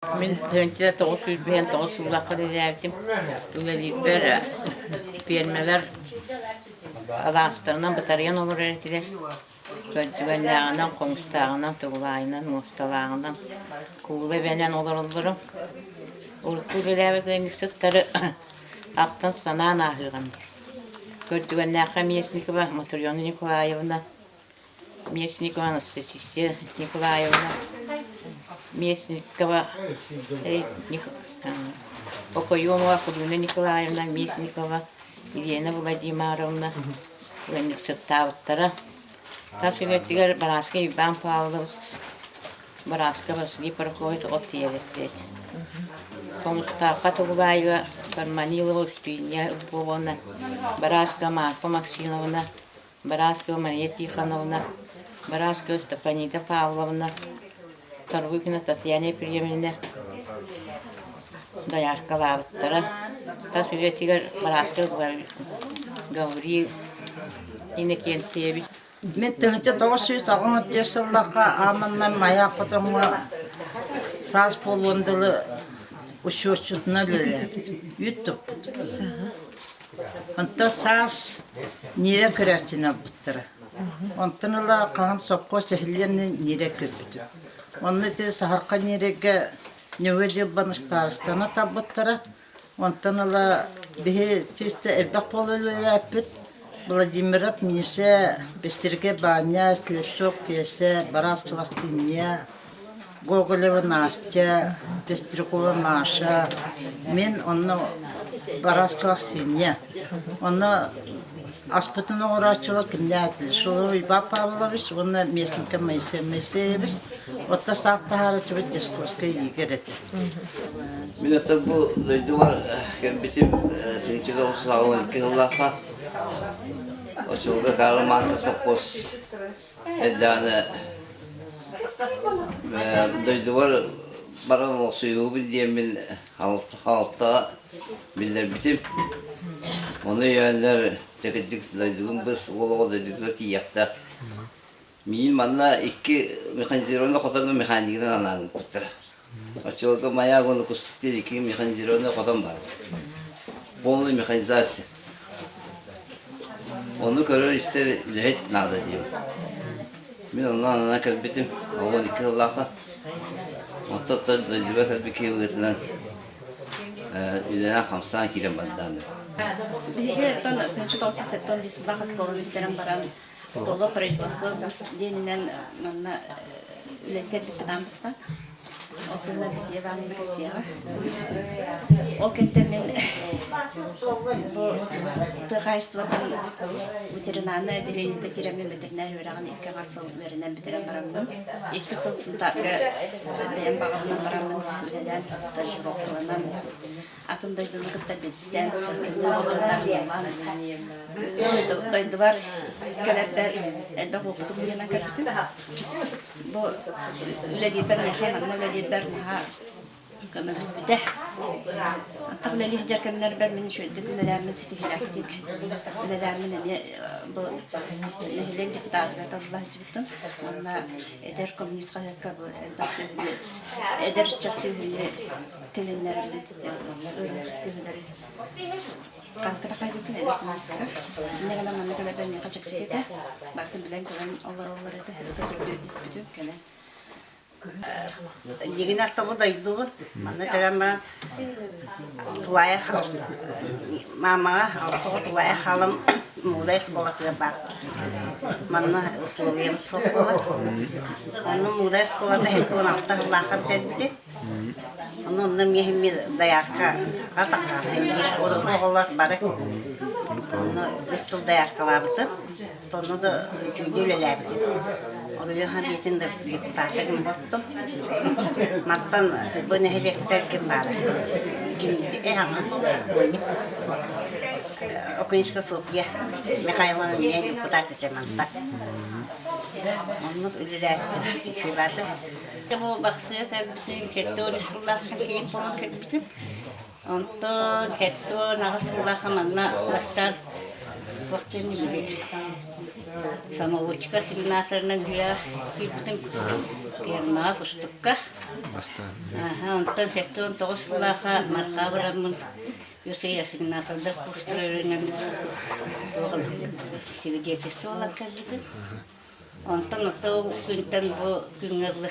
Мин 1959 сыллаахха үлэлээбитим. Үлэлиирбэр пиэрмэлэр алаастарынан бытарыйан олорор этилэр. Көрдүгэннээҕинэн, хомустааҕынан, тугулаайынан, муосталааҕынан куула эбэнэн олороллоро. Урукку үлэлээбит ыанньыксыттары ахтан-санаан ааһыаҕын. Көрдүгэннээххэ Местникова Матрена Николаевна Местникова Анастасия Николаевна, Местникова Окоемова Акулина Николаевна, Местникова Елена Владимировна ыанньыксыттаабыттара. Тас үлэтигэр Барааска Иван Павлович, Барааска Василий Прокопьевич от тиийэбит. Хомустаахха Тугулаайга Карманилова Устинья Львовна, Барааска Марфа Максимовна, Бараскова Мария Тихоновна, Бараскова Степанида Павловна, Тарвыкина Татьяна Ефремовна дояркалаабыттара. Тас үлэтигэр Барасков Гаврил Иннокентьевич. Мин 1994 сыллаахха Ааманнан Майа хотоҥҥо саас буолуон дылы учуотчутунан үлэлээбит, үүт туппут. Онтон саас ньиэрэ көрөөччүнү ылбыттара. Онтон ыла хаһан сопхуос эһиллиэн ньиэрэ көрбүтүм. Онно ити Саһарха ньиэрэгэ нөҥүө дьылбан ыстаарыстаны талбыттара. Онтон ыла биһи чисто элбэх буола үлэлээппит. Владимиров Миша, Бэстиргэ Баанньа, Слепцов Киэсэ, Бараскова Стинья, Гоголева Настя, Пестрякова Маша, мин онно Бараскова Синя. Онно аспытын оҥорооччулар кимнээх Шулов Иван Павлович уонна Местников Моисей Моисеевич, отто саах таһаараччыбыт Дьасковскай Игорь этэ. Мин это бу дойдубар кэлбитим сыҥчыга усаҕын икки сыллаахха очулга Карл Маркс сопхуос Эрдэҕинэ дойдубар баран олохсуйуубун диэммин алтаҕа биллэрбитим. Ону өйөөннөр чэкирдик дойдугун быс, уол оҕо дойдутугар тиийиэхтээх. Миин манна икки механизированнай хотоҥҥо механикынан анаан ыыппыттара. Оччолорго маяк уонна кустук диэн икки механизированнай хотон баар. Полный механизация. Ону көрөр-истэр үлэһит наада диим. Мин онно ананан кэлбитим, 12 сыллаахха. Оттон дойдуга кэлбит киһи быһыытынан үлэлээн-хамсаан киирэн бардаам. Биһиги оттон 1975 сыллаах оскуоланы бүтэрэн баран школа производства вуз диэнинэн манна үлэлгэ кэлбиппит аан бастаан. Ол туһунан Бития Ивановна кэпсиэҕэ. Ол кэнтэн мин бу тыа хаһаайыстыбатын ветеринарнай отделениета киирэммин ветеринар үөрэҕин икки аҥар сыл үөрэнэн бүтэрэн бараммын, икки сыл Сунтаарга бэйэм баҕабынан бараммын үлэлээн стажировкаланан атын дойдуну кытта билсэн, ылан дойдубар кэлэрбэр элбэх уопуту мунньунан кэлбитим. Бу үлэлиирбэр миэхэ манна үлэлиирбэр наһаа көмөлөспүтэ. Антах үлэлии сылдьар кэмнэрбэр мин үчүгэйдик үлэлээммин ситиһиилээхтик үлэлээммин эмиэ бу нэһилиэк депутатыгар талылла сылдьыбытым. Уонна эдэр коммунист хаһыакка бу элбэх сүөһүнү эдэр ыччат сүөһүнү тилиннэрэрбит ырыа сүөһүлэри хаһыакка хайдыбытын эдэр коммунистка. Инньэ гынан манна кэлэрбэр миэхэ чэпчэки этэ. Барытын билэн-көрөн олороллор этэ. Ытыс үрдүө түспүтүм кэлэн. Дьигинэр тобу дойдубут. Манна кэлэн баран тулаайах маамаҕа алтаҕа тулаайах хаалан Муудай оскуолатыгар баар. Манна условиям суох буолар. Онно Муудай оскуолата 76 сыллаахха бүтэрбитим. Ону онно эмиэ эмиэ доярка биир урукку оҕолор бары онно үс сыл дояркалаабытым. Онно да үчүгэйдик үлэлээбитим. Оройуон Сэбиэтин да депутата гын боттум. Мантан бу нэһилиэктэр ким баара? Киниити э аҥам буолар Окунечка Софья Михайловна эмиэ депутат этэ мантан. Оннук үлэлээбиппит үчүгэй Бу Бахсыга кэлбитим, 73 сыллаахха киин буолан кэлбитим. Онтон 78 сыллаахха манна бастаан Туох диэн били самоучка осеменаторынан үөрэх киирбитим фермаҕа Кустукка. Аха, онтон 79 сыллаахха Марха бараммын үс ый осеменатордар курстара үөрэнэн туох свидетельство ылан кэлбитим. Онтон ол күнтэн бу күҥҥэ дылы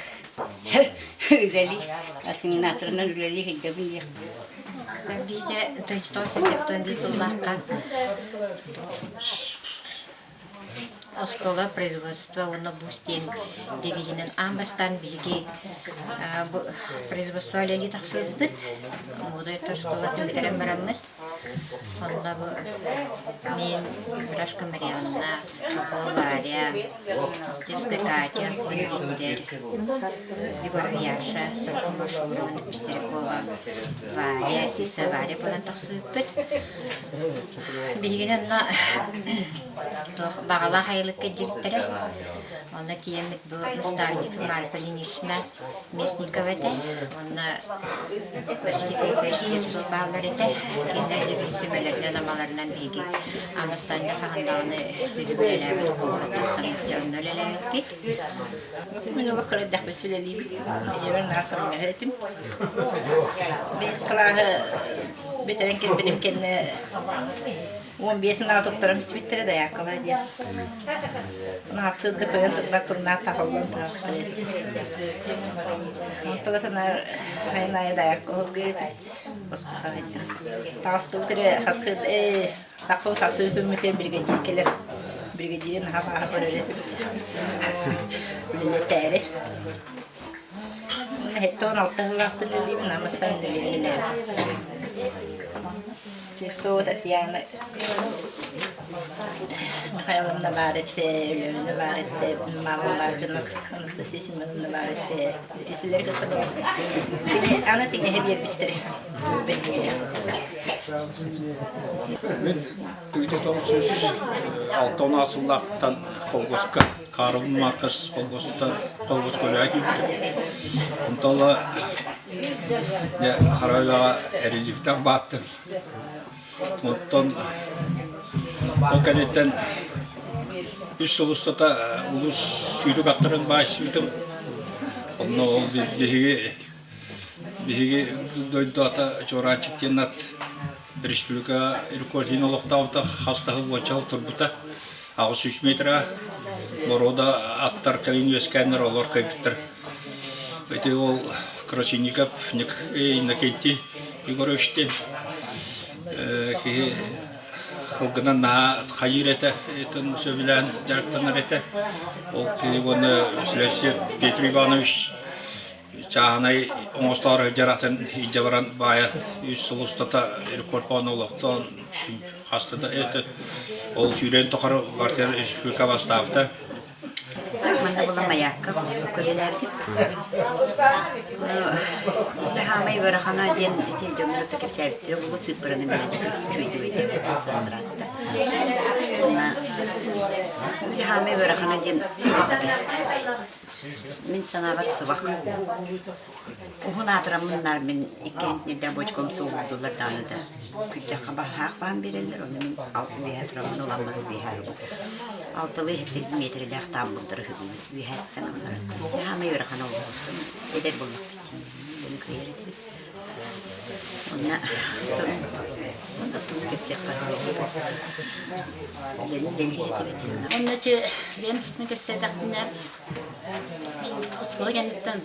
үлэлии, осеменаторынан үлэлии сылдьабын диэх. Биичэ 1971 сыллаахха оскуола производства уонна бус диэн девиһинэн аан бастаан биһиги бу производство үлэлии тахсыбыппыт. Муодай оскуолатын бүтэрэн бараммыт Онно бу мин Рашка Марианна, Попова Варя, Севская Катя, Виктор, Егор Яша, Соргу Машурова, Пестрякова, Варя, Сиса Варя буолан тахсыбыппыт. Биһигини онно туох баҕалаах айылыкка илдьибиттэрэ. Онно тиийэммит бу наставник Марфа Ильинична Местникова этэ уонна Василий Петрович Слепцов бааллар этэ. Кинилэр дьэ сүбэлэринэн-амаларынан биһиги Амыстаанньа хаһан даҕаны сүдүгү үлэлээбит оҕолор тахсан дьэ онно үлэлээбиппит. Мин олох кыра эрдэхпит үлэлиибин. Ийэбэр наар көмөлөһөр этим. Бэһис кылааһы бүтэрэн кэлбитим кэннэ 15 сынаҕа туттаран биспиттэрэ дайааккалаа диэн. Наасыырда кыайан турбат турнаат таһыллан турар этим. Онтон наар хайын аайы дайаакка оһолгуйар этибит. Босхоха диэн. Таҕыстыбыт эрэ хасыыр ээ таххыбыт хасыы күммүтүгэр биригэдьиир кэлэр. Биригэдьиири наһаа бааһа көрөр этибит. Үлэлэтээри. 76 сыллаахтан үлэлиибин, амыстан үлэлээбитим. Слепцова Татьяна Михайловна баар этэ, Өлөөнө баар этэ, мамам баар этэ, Анастасия Семеновна баар этэ. Итилэри кытта Тиҥэ, аны тиҥэһэ биэрбиттэрэ. Мин 1906 сыллаахтан холкуоска Карл Маркс холкуостан холкуоска үлэҕэ киирбитим. Онтон ыла дьэ хара үлэҕэ эриллибитэх бааттым. Оттон ол кэнниттэн үс сыл устата улуус сүүрүк аттарын баайсыбытым. Онно ол биһиги биһиги дойду ата Чуораанчык диэн ат республика рекордун олохтообута хас да сыл уонча сыл турбута. 800 метра боруода аттар кэлин үөскээннэр олор кыайбыттар. Ити ол Красильников Иннокентий Егорович диэн киһи сылгынан наһаа хайыыр этэ, сөбүлээн дьарыктанар этэ. Ол киһи уонна Слесарь Петр Иванович чааһынай оҥостоору сылдьар атын илдьэ баран баайан үс сыл устата рекорд олохтоон хаста да это ол сүүрэн тухары квартира республика бастаабыта. Манна була маякка кустукка үлэлээбитим. Хаамай ыарахана диэн ити дьоннор да кэпсээбиттэрэ буолуо сыыппараны мэлдьи үчүгэйдик өйдөөбөтүм саасыраатта. Хаамай ыарахана диэн сыбах этэ. Мин санаабар сыбах. Уһун аатыраммын наар мин иккиэн нэрдээх бочком суоһурдуллар даҕаны да күрдьэххэ баһаах баан биэрэллэр, ону мин үөһэ тураммын ыламмын үөһэ ылбыт. Алталыы иһиттэрин миэтэрэлээх таамбыллары ыһыгыбыт үөһэттэн аллараттан. Дьэ хаамай ыарахан олоҕуттан эдэр буоллахпыт дьин үлэни кыайар этибит. Онно онно тугу кэпсиэххэ үлэни дэлгир этибит. Онно чи бэйэм туспун кэпсээтэхпинэ Оскуола кэнниттэн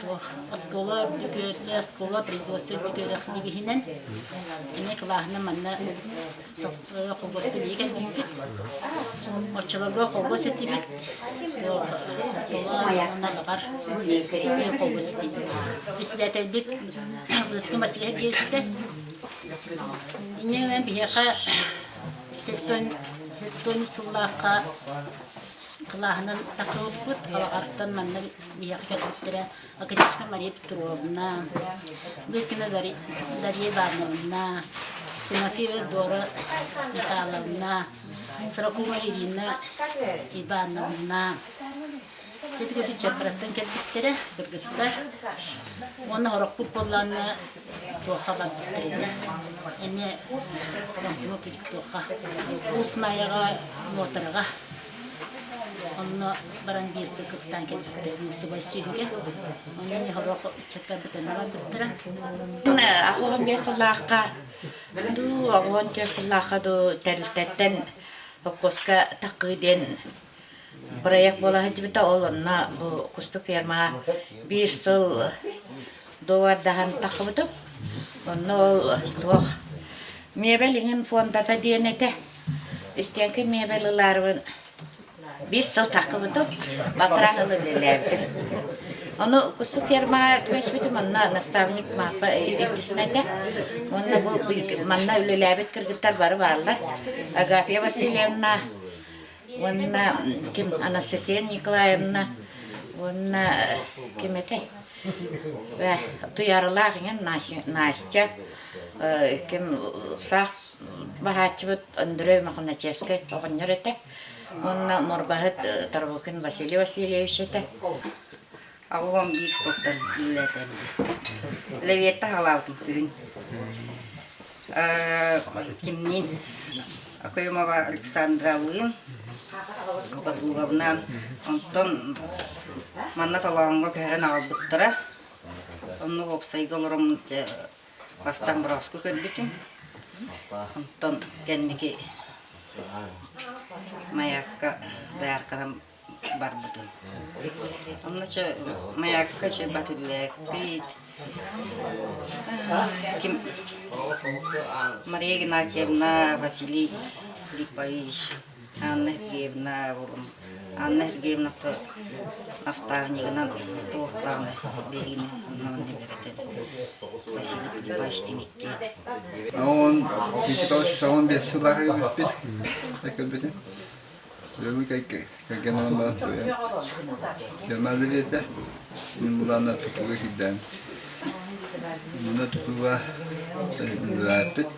туох оскуола үрдүк оскуола производство үрдүк үөрэх девиһинэн эмиэ кылааһынан манна холбоска илии кэлбиппит. Оччолорго холбос этибит, туох тула уонна холбос этибит. Председателбит Лыткин Василий Сергеевич этэ. Инньэ гынан биһиэхэ сеттон сыллаахха Кылааһынан тахсыбыппыт, Алаҕартан манна биһиэхэ кэлбиттэрэ Академичка Мария Петровна, Лыткина Дарья Ивановна, Тимофеева Дора Михайловна, Сорокова Ирина Ивановна. Ити курдук Чаппараттан кэлбиттэрэ, кыргыттар. Уонна сорохпут буоллаҕына туохха барбыттар этэ. Эмиэ комсомол туохха Уус Маайаҕа, Нуотараҕа Онно баран биир сыл кыстаан кэлбиттэрэ субай сүөһүгэ. Онно эмиэ сорох ыччаттар бытанна барбыттара. Аҕыһын сыллаахха дуу, аҕыһын түөрт сыллаахха дуу тэрилтэттэн холкуоска такыы диэн проект буола сылдьыбыта. Ол онно бу Кустук фермаҕа биир сыл дуогабардаһан таххыбытым. Онно ол туох миэбэл иҥин фондата диэн этэ. Истиэҥкэ миэбэл ылаарыбын биир сыл таххыбытым, балтараа сыл үлэлээбитим. Ону Кустук фермаҕа түбэспитим, онно наставник Мааппа Ильична этэ. Уонна бу манна үлэлээбит кыргыттар бары бааллар. Агафья Васильевна уонна ким Анастасия Николаевна уонна ким этэй? Туйааралаах иҥэн Настя ким саах баһааччыбыт Андрей Мохначевскай оҕонньор этэ уонна Норбаһыт Тарбукин Василий Васильевич этэ. Аҕам биир сылтан үлэлээтэ Лэвиэтте хаалаабытым күһүн. Кимниин Окоемова Александралыын, Подгуговнаан онтон манна Толооҥҥо көһөрөн аҕалбыттара. Оннук уопсайга олороммун дьэ бастаан борооску көрбүтүм. Онтон кэнники Маякка доярканан барбытым. Онно чэ Маякка чэ батүллээппит. Ким Мария Игнатьевна, Василий Филиппович, Анна Сергеевна буолум. Анна Сергеевна наставнигынан туохтаҕына биһигини онно үөрэтэн Василий Филиппович тиниккиэн. Он 1985 сыллаах кэлбиппит. Кэлбитим. Бүгүн кэргэн баран суруйан Германия этэ. Мин булаанна тутууга киирдэм. Мунна тутууга үлэлээппит.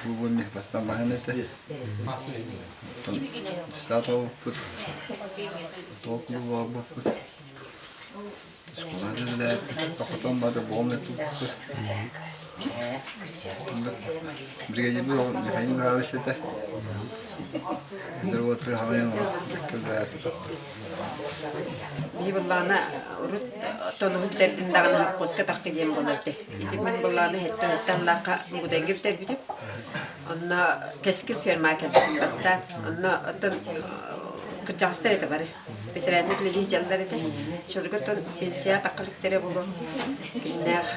Бу бу бастан баһан этэ. Оттон статуоппут, толкулу буолбуппут. Биһи быллаана урут тонуһу бүтэрдим даҕаны хаппуоска тахха диэн буолар этэ. Ити мин быллаана һэттэ һэттэ аллаахха Мугудайга бүтэрбитим. Онно Кэскил фермаҕа кэлбитим бастаан. Онно оттон кырдьаҕастар этэ бары. Ветераннар үлэлии дьаллар этэ. Чорготон пенсия таххалыктара буолуо. Кимнээх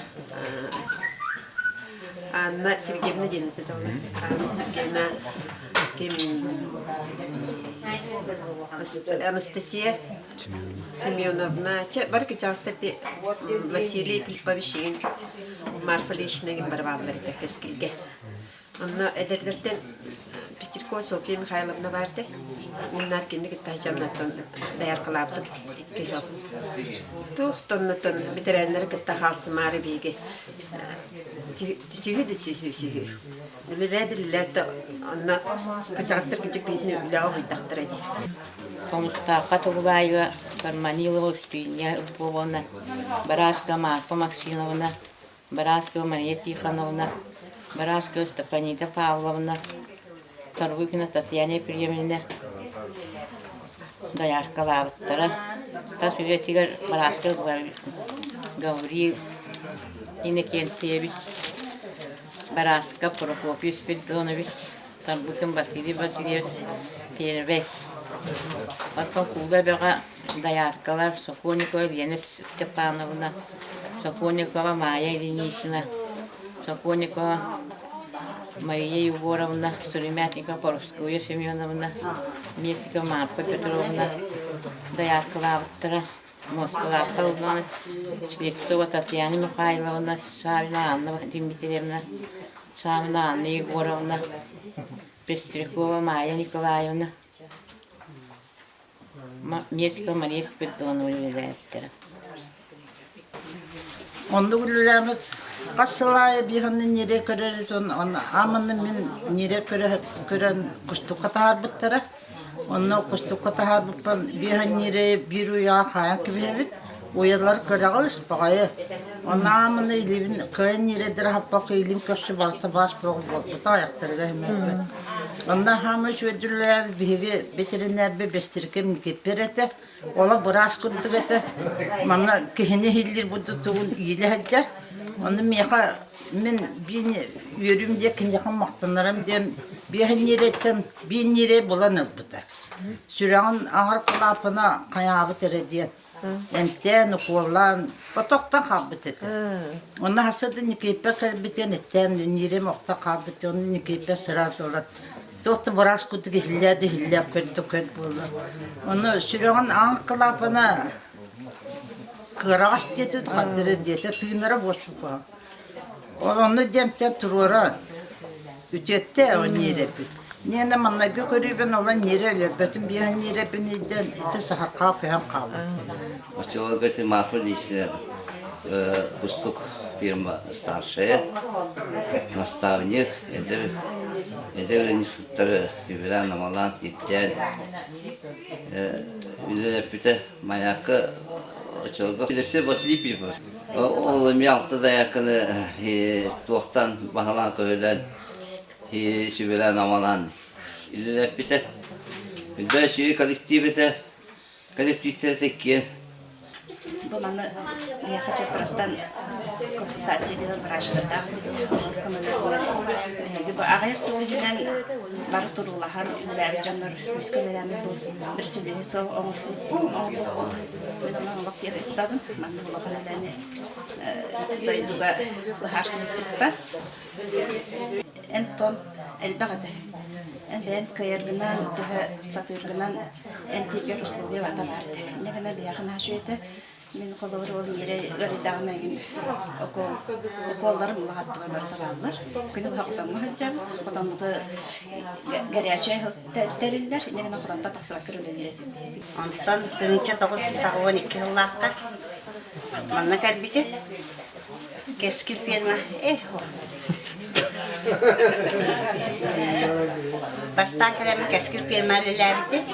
Анна Сергеевна диэн этэ доллас. Анна Сергеевна ким Анастасия Семеновна чэ бары кычаастар Василий Филиппович игин Марфа Ильична игин бары бааллар этэ кэскилгэ. Онно эдэрдэртэн Пестеркова Софья Михайловна баар этэ. Муннаар кинини кытта дьамнаттан дояркалаабытым икки сыл. Туох тоннотон бэтэрээннэри кытта хаалсымаары биһиги түсүһү да түсүһү. Үлэлээ да онно кырдьаҕастар кырдьык биһитини үлэҕэ уһуйдахтара дии. Хомустаахха Тугулаайга Карманилова Устинья Львовна, Барашка Марфа Максимовна, Барашкова Мария Тихоновна, Барашкова Степанида Павловна, Торгукина Татьяна Ефремовна дояркалаабыттара. Тас үйэтигэр Барашков Гаврил Иннокентьевич, Барашков Прокопий Спиридонович, Тарбыкин Василий Васильевич Первэй. Оттон Куула Эбэҕэ дояркалар Сокольникова Елена Степановна, Сокольникова Майя Ильинична, Сокольникова Мария Егоровна, Сыромятникова Парасковья Семеновна, Местникова Марфа Петровна дояркалаабыттара. Муосталаахха Ульяна Слепцова Татьяна Михайловна, Савина Анна Дмитриевна, Савина Анна Егоровна, Пестрякова Майя Николаевна, Местникова Мария Спиридонова үлэлээбиттэрэ. Оннук үлэлээбит хас сыл аайы биһиги ньирэй көрөр аманы мин ньирэй көрөн кустукка таһаарбыттара. Онно кустукка таһаарбыппын биэһэнниири биир уйаҕа хаайан кэбиһэбит. Уйалар кыраҕыс баҕайы. Онаамына илиибин кыайан ньирэйдэрэ хаппакка илиим көрсө барыта баас бөҕө буолбута айахтарыгар иһиммэппин. Онно хаамыы үчүгэйдүүлээбит биһиги бэтэринээрбит Бэстирикэм Никиппер этэ. Ола быраас курдук этэ. Манна киһини иһиллиир бурдуктугун иилэ сылдьар. Ону миэхэ мин биин үөрүүм диэн киниэхэ махтанарым диэн биэһинниирэттэн биинниирэ булан ылбыта. Сүрэҕин аҥар кылаапына хайаабыт эрэ диэн эмтээн, укуоллаан, отохтон хаалбыт этэ. Онно хасыда Никииппэ кэлбитин эттээн, ниирим охто хаалбыт, ону Никииппэ сразу ылан туох да быраас курдук иһиллээ да иһиллээ көрдө көр буолла. Ону сүрэҕин аҥ кылаапана кыараҕас диэтэ, хардары диэтэ, тыынара буолсука. Ол онно диэмтэн туруора үтүөттэ о ниирэппит. Ниэнэ маннайгы көрүүбүн ола ниирэ өлөрбөтүм биэһэн ниирэппин иирдэн ити саһархаа көһөн хаалла. Оччолорго ити Марфа Ильична Кустук фирма старшая, наставник, эдэр эдэр ыанньыксыттары үбүлээн-амалаан, ирдээн үлэлэппитэ. Маякка оччолорго Алексей Василий Пипович ол эмиэ алта даякканы туохтан баһылаан-көһүлээн сүбэлээн-амалаан үлэлэппитэ. Үрдэ үчүгэй коллектив этэ. Коллективтэрэ иккиэн Бу маны биһиэхэ Чаппараттан консультация биэрэр врачтардаах этибит. Олор көмөлөрүнэн биһиги бу аҕыйах сыл иһинэн бары туруулаһан үлэлээбит дьоннор үскэ үлэлээммит бу бір сүбэһи суох оҥорбуппут. Мин онон олох диэн туттабын. Маннык улахан үлэни дойдуга быһаарсыбыппыттан. Эн-тон элбэх этэ. Эн бэйэн кыайаргынан, төһө сатыыргынан эмтииргэр условия барыта баар этэ. Инньэ гынан биһиэхэ наһаа үчүгэй этэ. Мин холобур ол миэрэ ыарыйдаҕына эҥин укол уколларым улахаттыга барыта бааллар. Күнү быһа хотоҥҥо сылдьабыт. Хотоммуту горячай тэриллэр. Инньэ гынан хотонтон тахсыбакка үлэлиир этибит. Онтон 1982 сыллаахха манна кэлбитим. Кэскил ферма э Бастаан кэлэммин Кэскил ферма үлэлээбитим.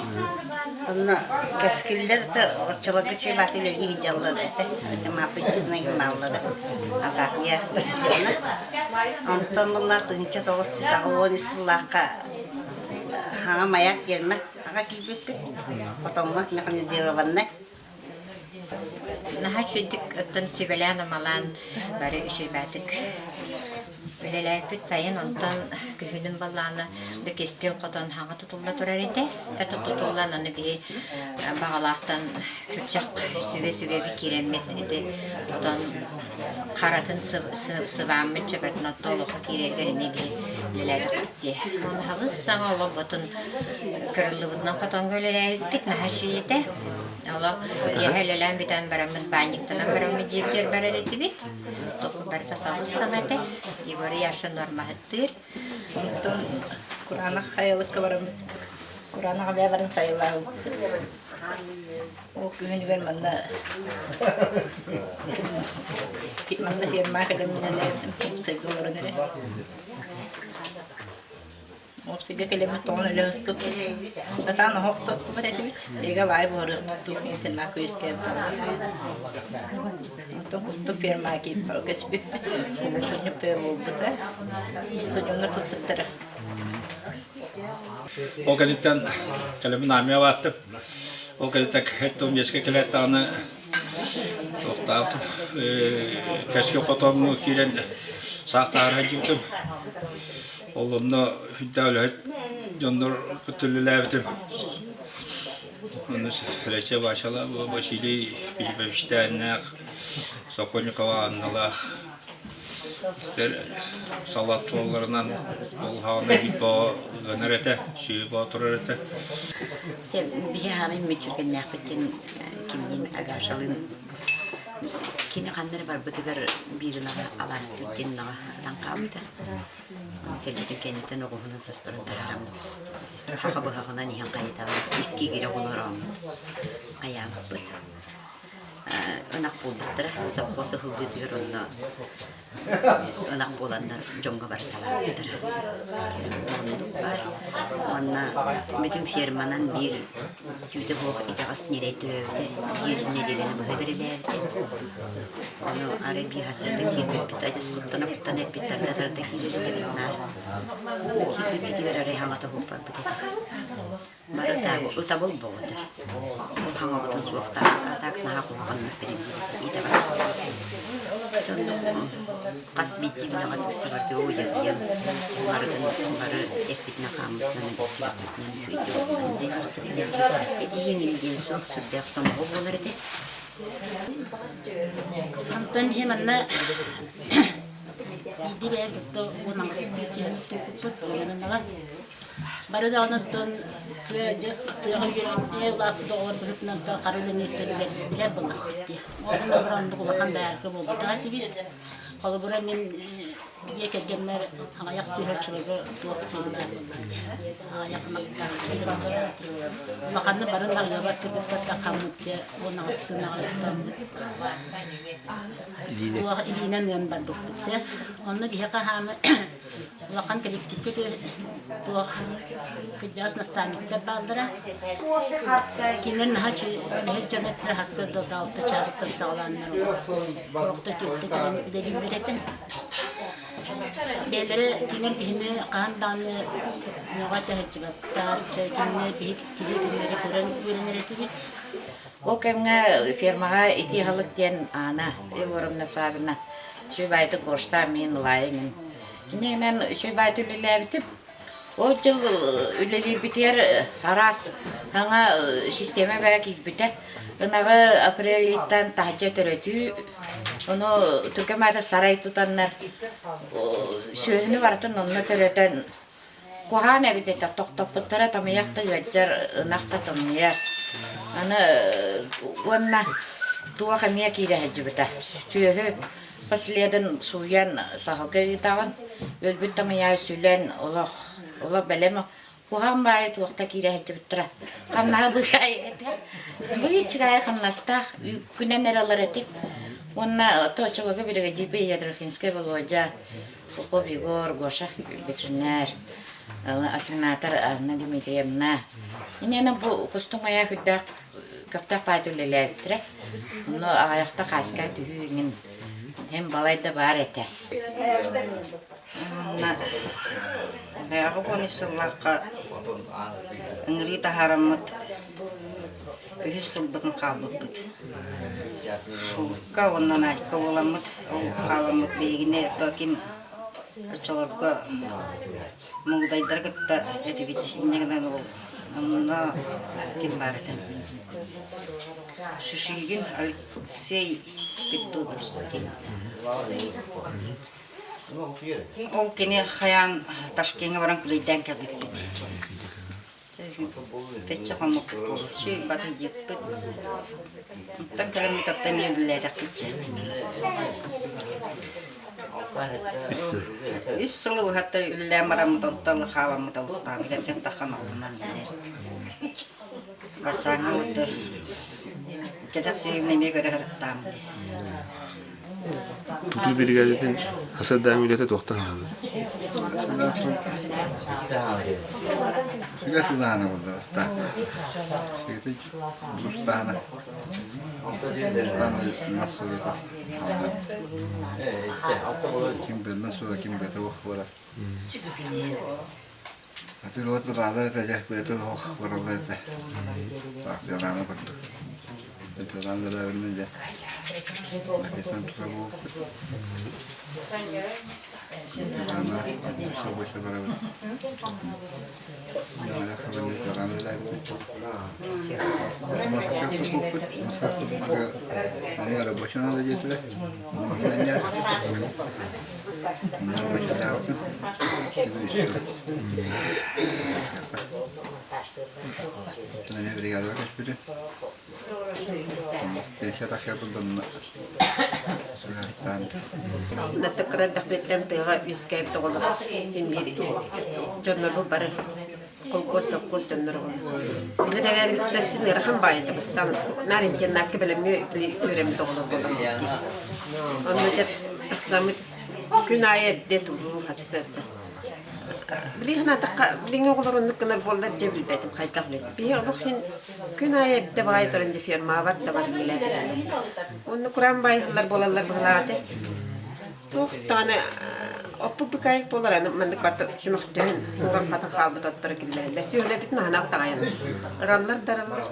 Онно Кэскиллэр да оччолорго чуолаат үлэлии сылдьаллар этэ. Мааппыйдысына гимналлара. Агафья Васильевна. Онтон буолла 1983 сыллаахха Хаҥа Маяк ферма аҕа киирбиппит. Хотоҥҥо механизированнай. Наһаа үчүгэйдик оттон сүбэлээн-амалаан бары үчүгэйбээтик үлэлээппит сайын онтон күһүнүн баллаана да кэскил хотон хаҥа тутулла турар этэ. Это тутуллан аны биһи баҕалаахтан күрдьэх сүгэ-сүгэби киирэммит ити хотон харатын сыбааммыт чэбэтин отто олоххо киирэргэр эмиэ биһи үлэлээтэхпит дии. Оны хабыс саҥа олорботун кырыллыбытынан хотоҥҥо үлэлээбиппит наһаа үчүгэй этэ. Олох киэһэ үлэлээн бүтэн бараммыт баанньыктанан бараммыт дьиэбитигэр барар этибит. Тоҕо барыта соҕус саҥа этэ. Егор Яшин нуормаһыттыыр. Онтон кураанах хайалыкка бараммыт. Кураанах эбээ баран сайылаабыппыт. Ол күһүнүгэр манна манна ферма кэлэмминэн уопсайга олорон эрэ. Уопсайга кэлэммит тоҕон өлө ыспыппыт. Сатаан оһох тоттубат этибит. Эгэ лаай буһарыахпыт дуу, интернакка үөскээбит Онтон кустук фермаҕа көспүппүт. Устудьуонньук бөҕө буолбута. Устудьуоннар туппуттара. Ол кэнниттэн кэлэммин армия бааттым. Ол кэнниттэн хэт миэскэ кэлээт даҕаны туохтаабытым кэскил хотоҥҥо киирэн саахтаары сылдьыбытым. Ол онно сүрдээх үлэһит дьоннор кытта үлэлээбитим. Онно Олеся Васила, Василий Филипповичтааннаах, Сокольникова Анналаах салаатталарынан ол хаҕана биир гынар этэ, сүөһү боотурар этэ. Биһи хаамай мүччүргэннээхпиттэн кимниин Агашалыын Кини ханна эрэ барбытыгар биир ынаҕы алаастыыр диэн ынаҕы ытан хаалбыта. Ону кэлбитин кэнниттэн оҕуһунан состорон таһаараммыт, хаха быһаҕынан иһэн хайытаммыт, икки игирэ оҕону орооммут, хайаабыппыт. Ынах буолбуттара. Сопхуос ыһыллыытыгар онно ынах буоланнар дьоҥҥо барыталаабыттара. Оннук баар. Уонна бүтүн ферманан биир түүтэ суох итэҕэс ньирэй төрөөбүтэ. Биир нэдиэлэни быһа бэрилээбитэ. Ону арай биир сарсыарда киирбиппит адьас куттана-куттана эппит тарда-тарда киирэр этибит наар. Киирбиппитигэр арай хаҥата суох барбыт этэ. Бары ытабыл боҕотор. Ол хаҥабытын суохтаах а так наһаа куһаҕаннык бэриллибит итэҕэс Дьоннук хас биирдии үлэҕэ тыстыбарга уйадыйан барытын бары эппитинэн-хааммытынан эдэрчилэппитинэн үчүгэйдик Этиһиҥ диэн суох сүрдээх сомоҕо буолар этэ. Онтон биһи манна биирдии бэйэбит отто уон аҕыстыы сүөһү туппуппут ыанынаҕа. Бары даҕаны оттон тыа тыаҕа үөрэнэ улааппыт оҕолор быһыытынан хара үлэни билэр буоллахпыт дии. Ол гынан баран оннук улахан доярка буолбатах этибит. Холобура мин дьиэ кэргэммэр аҕыйах сүөһү туох сүөһү баар буоллаҕа дии. Аҕыйах ынахтаах, биир ынахтаах этибит. Улаханнык бары аҕыйабат кыргыттарга хаммытча уон аҕыстыын аҕай тутаммыт туох илиинэн ыан барбыппыт сөп. Онно биһиэхэ хааны Улахан коллективка туох кырдьаҕас наставниктар бааллара. Кинилэр наһаа үлэһит дьон этилэр сарсыарда алта чаастан саҕалааннар олохто түөртэ кэлэн үлэлииллэр этэ. Бэйэлэрэ кинилэр биһини хаһан даҕаны мөҕө тэһэччибаттар, кинини биһи киһи кинилэри көрөн үөрэнэр этибит. Ол кэмҥэ фермаҕа итии аһылык диэн Аана Егоровна Савина үчүгэй баайдык борщтаах миин ылаайыҥ Иннинэн үчүгэй баайдык үлэлээбитим. Ол дьыл үлэлиирбитигэр араас саҥа систиэмэ бэрэ киирбитэ. Ынаҕы апрель ыйтан таһырдьа төрөтүү, ону түргэн баайдык сарай тутаннар сүөһүнү барытын онно төрөтөн Куһаҕан эбит этэ, тохтоппуттара тамыйах да ыалдьар, ынах да тымныйар. Аны уонна туох эмиэ киирэ сылдьыбыта. Сүөһү последын сууйан саһылга ыытаҕын, өлбүт тамыйаҕы сүлэн олох олох бэлэм куһаҕан баайы туох да киирэ сылдьыбыттара. Хамнаһа быыкаай этэ. Быычыраайы хамнастаах күнэн эрэ ылар этик. Уонна оччолорго биригэдьиирбит Ядрихинскай Володя Попов Егор, Гоша ветеринар, осеменатор Анна Дмитриевна. Инньэ бу кустуҥ айаах үрдээх көхтөөх баайда үлэлээбиттэрэ. Онно аҕыйахта хааска түһүү иҥин һин балайда баар этэ. Бэйэҕэ буон сыллаахха ыҥырыы таһаараммыт үһүс сылбытын хаалбыппыт. Шурка уонна Надька буоламмыт, ол хааламмыт биһигини то ким оччолорго муҥудайдары кытта этибит. Инньэ гынан ол онно ким баар этэ? Шишигин Алексей Спиридонович диэн. Ол кини хайаан Ташкеҥҥа баран күлэйдээн кэлбиппит. Печчэ хоммуппут буолуо. Сүүрбэт ыйыппыт. Оттон кэлэммит оттон эмиэ үлэлээтэхпит дьэ. Үс сыл. Үс сылы быһатта үлэлээн бараммыт онтон хааламмыт олуктаан кэргэн таххан олунан иһэр. Баччааҥҥа урду кэтэх сиһибин эмиэ көрө сырыттаам дии. Тутуу биригээдэтин хасырдаан үлэтэ туохтан аҕалар? Үлэ тылаана буолла Дустаана. Ким бэннэ суола, ким бэтэ ох буола. Атын уот баалар этэ, дьэ, бэйэтэ ох бараллар этэ. Таах курдук. Дьалаан дьалаабынна дьэ. Написан тута буолбут. Дьалаана собойса барабыт. Дьалаана хабынна дьалаан дьалаабыт. Масакка туппут. Аны рабочий надо диэтилэр. Бригада көспүтүм. Даттыккырар дэхпиттэн тыаҕа үөскээбит оҕолор иммиир дьоннорбут бары. Холкуос, сопхуос дьонноро буолла. Билэр эрээрбиттэр син ыарахан баайыта бастаан наар интернакка бэлэмҥэ үөрэммит оҕолор буоллахпыт дии. Онно дьэ тахсаммыт күн аайы эрдэ туруу сарсыарда. Билигин санаатахха, билиҥҥи оҕолор оннук гынар буоллар дьэ билбэтим хайдах үлэт. Биһи олох иһин күн аайы эрдэ баҕайы туран дьэ фермаҕа бар да бар үлэлээтилэр. Онно кураан баайыһыллар буолаллар быһылаах этэ. Туох даҕаны оппут быкаайык буолар аны маннык барыта чөмөхтөһөн кууран-хатан хаалбыт отторо киллэрэллэр. Сүөһүлэрбитин аһынан таҕайан ыраллар да ыраллар.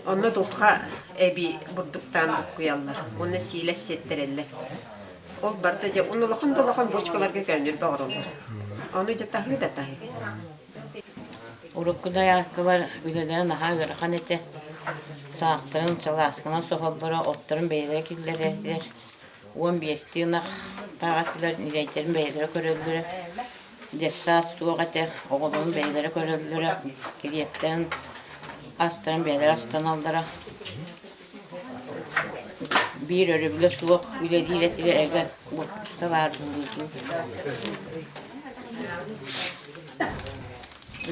Онно дулҕа эбии бурдуктаан буккуйаллар уонна сиилэс сиэттэрэллэр. Ол барыта дьэ уонна улахан да улахан бочкаларга көөнньөрбө оҥороллор. Ону дьэ таһыы да таһыы. Урукку дояркалар үлэлэрэ наһаа ыарахан этэ. Саахтарын салаасканан соһоллоро, отторун бэйэлэрэ киллэрэллэр. 15 ынах таҕатылар ньирэйдэрин бэйэлэрэ көрөллөрө. Детсад суох этэ, оҕолорун бэйэлэрэ көрөллөрө, килиэптэрин, астарын бэйэлэрэ астаналлара. Биир өрөбүлэ суох үлэлиир этилэр эгэ уоппуска баар буолуутун.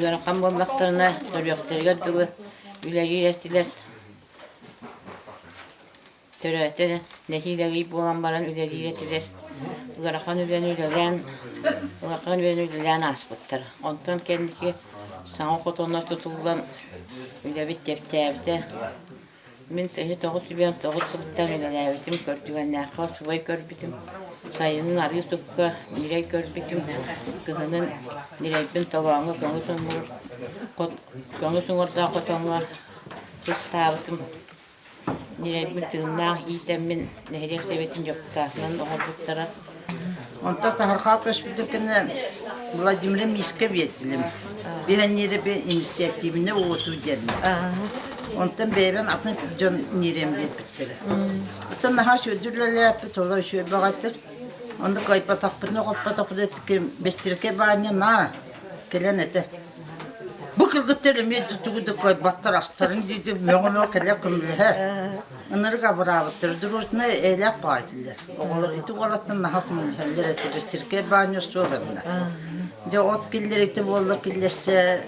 Ыарахан буоллахтарына төрүөхтэригэр дылы үлэлиир этилэр. Төрөөтө нэһиилэ ый буолан баран үлэлиир этилэр. Ыарахан үлэни үлэлээн, ыарахан үлэни үлэлээн ааспыттар. Онтон кэнники саҥа хотоннор тутуллан үлэбит чэпчээбитэ. Мин тыһы 909 сылтан үлэлээбитим, көрдүгэннээххэ субай көрбүтүм, сайынын арыы сукка ньирэй көрбүтүм, кыһынын ньирэйбин толооҥҥо көҥүс оҥор көҥүс оҥордоох хотоҥҥо кыстаабытым. Ньирэйбин тыыннаах иитэммин нэһилиэк сэбиэтин дьокутаатынан оҥорбуттара. Онтон саһархаа көспүтүн кэннэ Владимир Миска биэрдилим. Биһэнниирэби инициативнэ уотуу диэннэр. Онтон бэйэбин атын дьон ниирэм биэрбиттэрэ. Оттон наһаа үчүгэйдик үлэлээппит, олор үчүгэй баҕайытык. Онно кыайбатахпытына, хоппотохпутуна бэстирикэ баанньа наар кэлэн этэ. Бу кыргыттар эмиэ тугу да кыайбаттар астарын диэки мөҕө-мөҕө кэлэ көмөлөһө. Ынырык абыраабыттар. Дружно элээх баайтылар. Оҕолор ити уолаттан наһаа көмөлөһөллөр этэ. Бэстиркэй баанньа суох этэ. Дьэ от киллэрити буолла киллэрсэ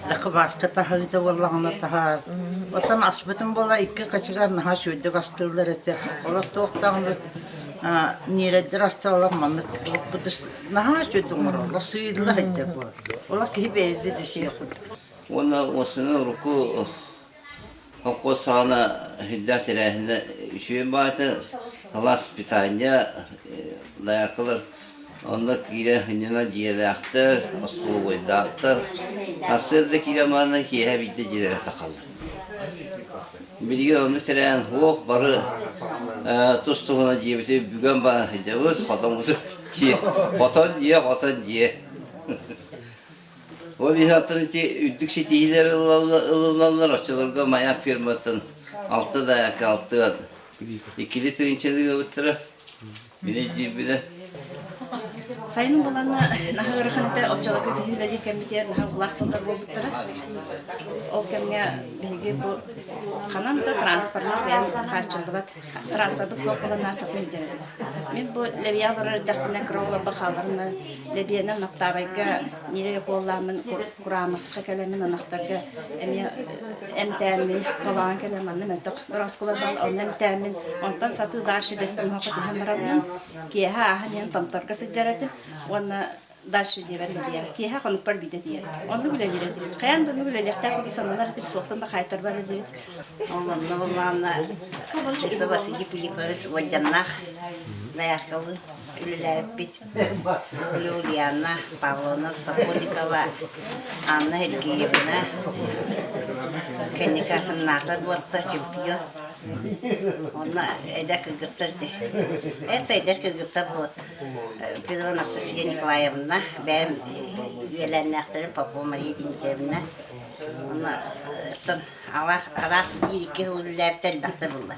закыбааска таһыыта буоллаҕына таһаар. Оттон аспытым буола икки качыгар наһаа үчүгэйдик астыыллар этэ. Олох туох даҕаны ньирэйдэр астаралар маннык наһаа үчүгэйдик оҥороллор, сыыйылла сылдьар буолар. Олох киһи бэйэтэ да сиэх курдук. Уонна уоссаны урукку холкуос саҕана сүрдээх тэрээһинэ үчүгэй баата, класс питания дояркалар онно киирэн сынньанар дьиэлээхтэр, остолобуойдаахтар. Сарсыарда киирэн баран киэһэ биирдэ дьиэлэрэ тахаллар. Билигин оннук тэрээһин суох, бары тус-туһунан дьиэбитин бүгэн баран сылдьабыт, хотоммутун дьиэ, хотон дьиэ, хотон дьиэ. Ол иһин оттон ити үрдүк ситиһиилэр ылыллаллар, оччолорго Маяк фирматтан алта да алтыан иккили тыһыынчаны ыабыттара. Мин өйдүүрбүнэ. Сайын буланна наһаа ыарахан этэ, оччолорго биһиги үлэлиир кэммитигэр наһаа уулаах сыллар буолбуттара. Ол кэмҥэ биһиги бу ханан да транспорынан кыайан хааччыллыбат. Транспорпыт суох буолан наар сатыы илдьэр этибит. Мин бу Лэбийэ олорор эрдэхпинэ кыра оҕолорбор хаалларына Лэбийэнэн Маттаабайга ньирэй укуоллааммын Кураанахха кэлэммин ынахтарга эмиэ эмтээммин толоон кэлэн манна мөлтөх бороскулар баал онно эмтээммин онтон сатыы дальше Бэстомоһоххо түһэн бараммын киэһэ ааһан иһэн Томторго сылдьар этим уонна дальше диэбэр Лэбийэ киэһэ хонукпар биирдэ тиийэр оннук үлэлиир этибит хайаан да оннук үлэлиэхтээх курдук сананар этибит суохтан да хаайтарбат этибит Ол онно буллаҕына Василий Филиппович уордьаннаах дояркалыы үлэлээбиппит. Ульяна Павловна Сокольникова, Анна Сергеевна, кэнники Асымнаата дуотта чемпион. Онно эдэр кыргыттар это эдэр кыргыттар бу Петр Анастасия Николаевна, бэйэм үөлээннээхтэрим Попова Мария Дмитриевна. Онно араас биир икки сыл үлэлээбитэ элбэхтэ булла.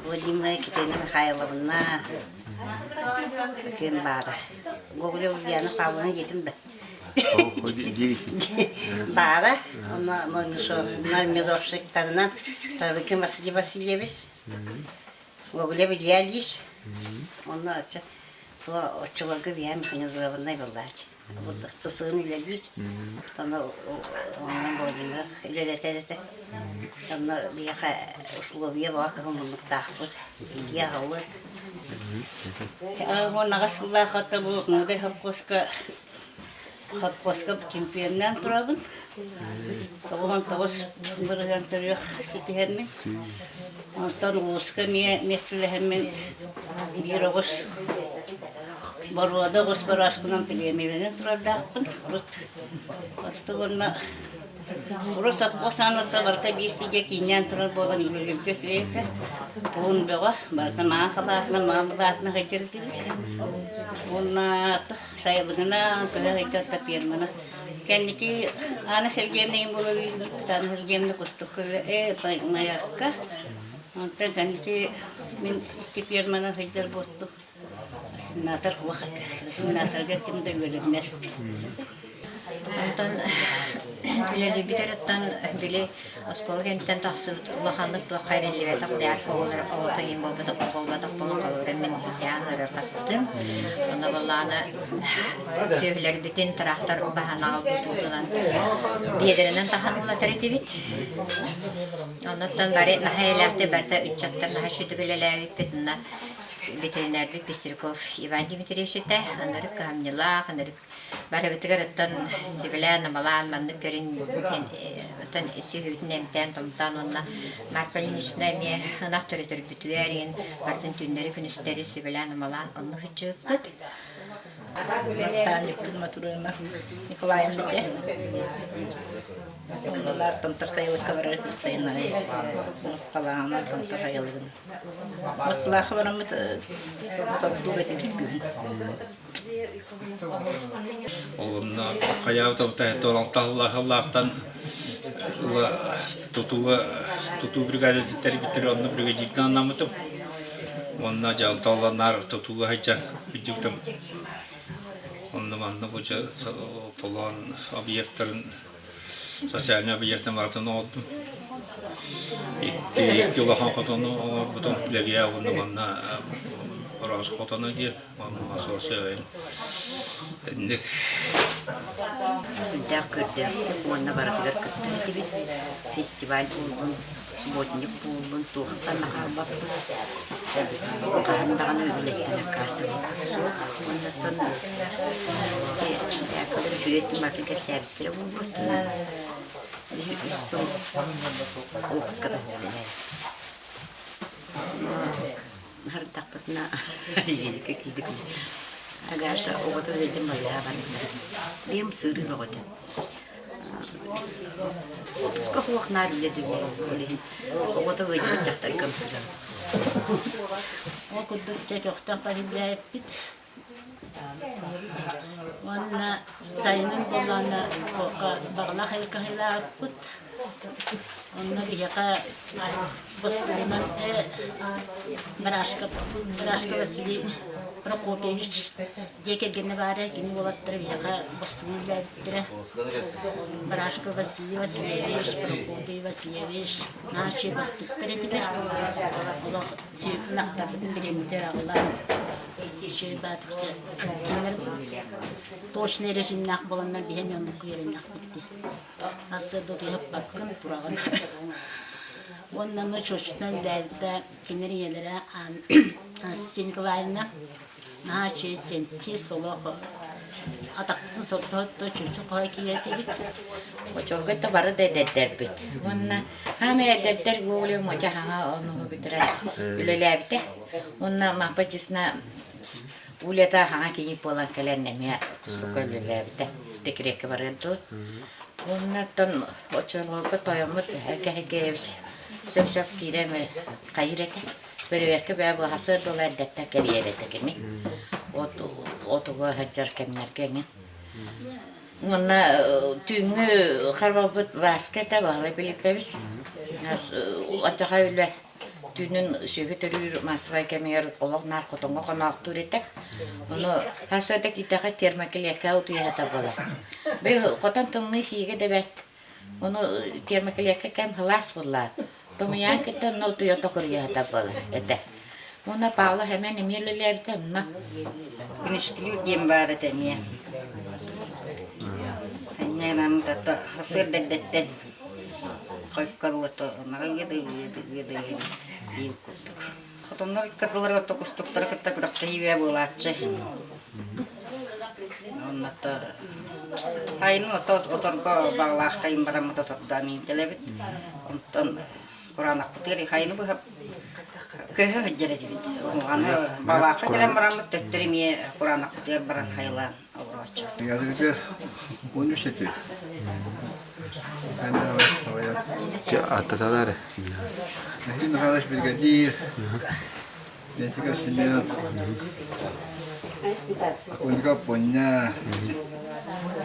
Владимира Екатерина Михайловна, Ким баара? Гоголева Ульяна Павловна диэтим да. Баара, онно мировщиктарынан Тарыкин Василий Васильевич, Гоголев Илья Ильич, онно оччолорго Вия Механизированнай буоллааччы. Тысыын үлэлиир. Онно онон Владимир үлэлэтэр этэ. Онно биһиэхэ условия баҕа кыһыл муннуктаахпыт. Итии аһылык. 18 сыллаах ата бу Мудай совхозка совхозка чемпионнаан турабын. 99 бырыһыан төрүөх ситиһэммин. Онтон улууска эмиэ миэстэлэһэммин биир оҕус боруода оҕус борооскунан премиялэнэн турардаахпын. Урут оттон уонна урут совхоз ааныттан барыта биир сиргэ кииннээн турар буолан үлэлииргэ үчүгэй этэ. Уһун бөҕө, барыта маҥан халаатынан, маҥан былаатынан сылдьар этибит. Уонна сайылыгынан көһө сылдьар пиэрманы Кэнники Анна Сергеевна иһин буолан үүммүппүт, Анна Сергеевна Кустукка Маякка. Онтон кэнники мин икки ферманан сылдьар буолтум. Осеменатор суох этэ. Осеменаторга ким да үөрэммэт. Онтон үлэлиирбит эрэ били оскуола кэнниттэн тахсыбыт улаханнык туохха эриллибэтэх дьаарка оҕолор оҕото иин буолбатах буолбатах буолан холобура мин иһитээн ыарырҕаттым. Онно буоллаҕына сүөһүлэрбитин тыраахтар баһан аҕалбыт уутунан биэдэрэнэн таһан уулатар этибит. Оннуттан бары наһаа эйэлээхтик барыта ыччаттар наһаа үчүгэй үлэлээбиппит. Онно ветеринарбыт Пестряков Иван Дмитриевич этэ. Ынырык кыһамньылаах, ынырык Барыбытыгар оттон сүбэлээн-амалаан маннык көрүн оттон сүһүөтүн эмтээн-томтоон уонна Марфа Ильинична эмиэ ынах төрөтөрбүтүгэр иһин барытын түүннэри-күнүстэри сүбэлээн-амалаан онно сылдьыбыппыт. Наставникпын Матурина Николаевна этэ. Оннулар томтор сайылыкка барар этибит сайын аайы. Мусталаана томтор сайылыгын. Мусталаахха бараммыт тордуур этибит күһүн. Олунна хайаабыт алталлаахтан ыла тутууга тутуу бригадатын тэрийбиттэр онно бригадирынан анаммытым. Уонна дьэ алталланаар тутууга сылдьан сылдьыбытым. Онно манна бу дьэ толоон объектарын социальнай объектын барытын оҥордум. Икки улахан хотону оҥорбутум. Лэбийэ уонна манна Ороос хотоно диэн, онно суорсуйабын. Инник. Үрдээх көрдөөхтүк уонна барытыгар кыттар этибит. Фестиваль буоллун, субботник буоллун, туохтан да хаалбаппыт. Хаһан даҕаны үлэттэн аккаастаммыппыт суох. Уоннаттан үчүгэй барытын кэпсээбиттэрэ буолбут. Үс сыл отпуската буолла. Хардахпытына Анжелика киирдик. Агаша оҕото ыалдьан балыыһа барбыта. Бэйэм сыырыы бөҕөтө. Отпуска суох наар үлэ да ол иһин оҕото ыалдьыбыт дьахтарга ымсыырабын. Ол курдук чэ көхтөөх погибляеппит. Уонна сайынын буоллаҕына туохха баҕалаах айкаһыылаахпыт. Онно биһиэхэ бостугунан Барашка, Барашка Василий Прокопьевич дьиэ кэргэнэ баара, кини уолаттара биһиэхэ бостугун үлээбиттэрэ. Барашка Василий Васильевич, Прокопий Васильевич нааччы бостуктар этилэр. Олох ынахтарбытын бириэммитигэр аҕалан Үчүгэй баатыкча кинилэр точный режимнээх буоланнар биһи эмиэ оннукка үөрэннэхпит дии. Сарсыарда утуйаппаккын тураҕын. Уонна ону чуочутунан үлэлээбитэ кинилэр ийэлэрэ Анастасия Николаевна наһаа үчүгэй чэнчис олох атахпытын сордоһотто чуочу хоһо киирэр этибит. Очолго да бары да эдэрдэрбит. Уонна хаамай эдэрдэр Гоголев Мотя хаҥа онуһу бүтэрэн үлэлээбитэ. Уонна Мапа честно Улята хаҥа кийиит буолан кэлэн эмиэ кустукка үлэлээбитэ. Декреккэ барыар дылы. Уонна оттон оччолорго тойоммут Кэһэкэевич сөп-сөп киирэ хайыыр этэ. Бөрүөркэ бэйэ быһасыар дылы эрдэттэн кэрийэр этэ кини. От отуга сылдьар кэмнэргэ эҥин. Уонна түүҥҥү харбалбыт Васька этэ, Баһылай Пилиппэбис. Оччоҕо үлэ Түүнүн сүөһү төрүүр маассабай кэмигэр олох наар хотоҥҥо хоноохтуур этэ. Ону сарсыарда киирдэххэ термокилиэккэ утуйа сытар буолар. Били хотон тымныы сиигэ да бэрт. Ону термокилиэккэ кэм сылаас буоллаҕа. Томуйаан кытта онно утуйа токуруйа сытар буолар этэ. Уонна Павла Хэмэн эмиэ үлэлээбитэ онно. Күнүскүлүүр диэн баар этэ эмиэ. Инньэ гынан сарсыарда эрдэттэн хойукка ынаҕы ыады биир курдук. Хотоннор ыккардыларыгар токустуктары кытта күрэхтэһии буолааччы. Онно айны оторго баҕалаах хайын бараммыт отордоон иинтэлэбит. Онтон кураанахпытыгар хайыны быһа көһө сылдьар этибит. Аны балаакка кэлэн бараммыт төттөрү эмиэ кураанахпытыгар баран хайылаан олорооччу. Ядыбытыгар 13 этибит. Аттаталар. Василий Михайлович бригадир, Петя Семен, Ольга Поня,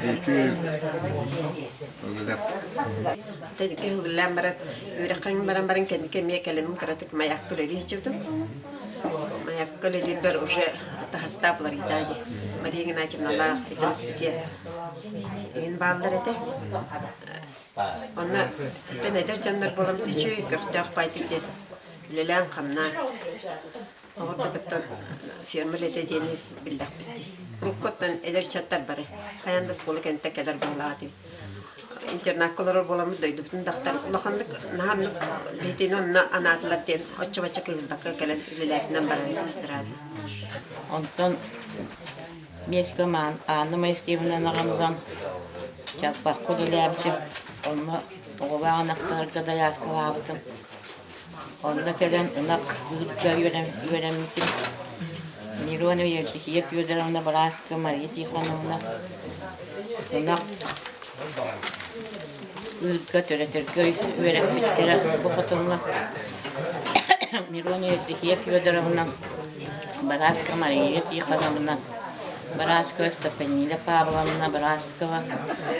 Бөтүк, Тэники үлэлээн баран, үөрэххэ баран баран кэнники эмиэ кэлэммин кыратык маякка үлэлии сылдьыбытым. Маякка үлэлиирбэр уже таһастаах уларыйдаа дии. Мария Игнатьевналаах Анастасия игин бааллар этэ. Онно оттон эдэр дьоннор буолан үчүгэй көхтөөх баайдык диэн үлэлээн-хамнаан Оҕордоҕуттан ферма үлэтэ диэни биллэхпит дии. Уруккуттан эдэр ыччаттар бары хайаан да оскуола кэнниттэн кэлэр баҕалаах этибит. Интернакка олорор буоламмыт дойдубутун дахтар улаханнык наһаа оннук биһитини онно анаатылар диэн оччо-бачча кыыһырбакка кэлэн үлэлээбитинэн барар этибит сразу. Онтон Миэскэ Анна Моисеевна аҕам Чалбахха үлэлээбитим. Онно оҕолоох ынахтарга дояркалаабытым. Онно кэлэн ынах ыырга үөрэммитим. Миронова Евдокия Федоровна Барашкова Мария Тихоновна ынах ыырга төрөтөргө үөрэппиттэрэ бу хотоҥҥо. Миронова Евдокия Федоровна Барашкова Мария Тихоновна Барашкова Степанида Павловна Барашкова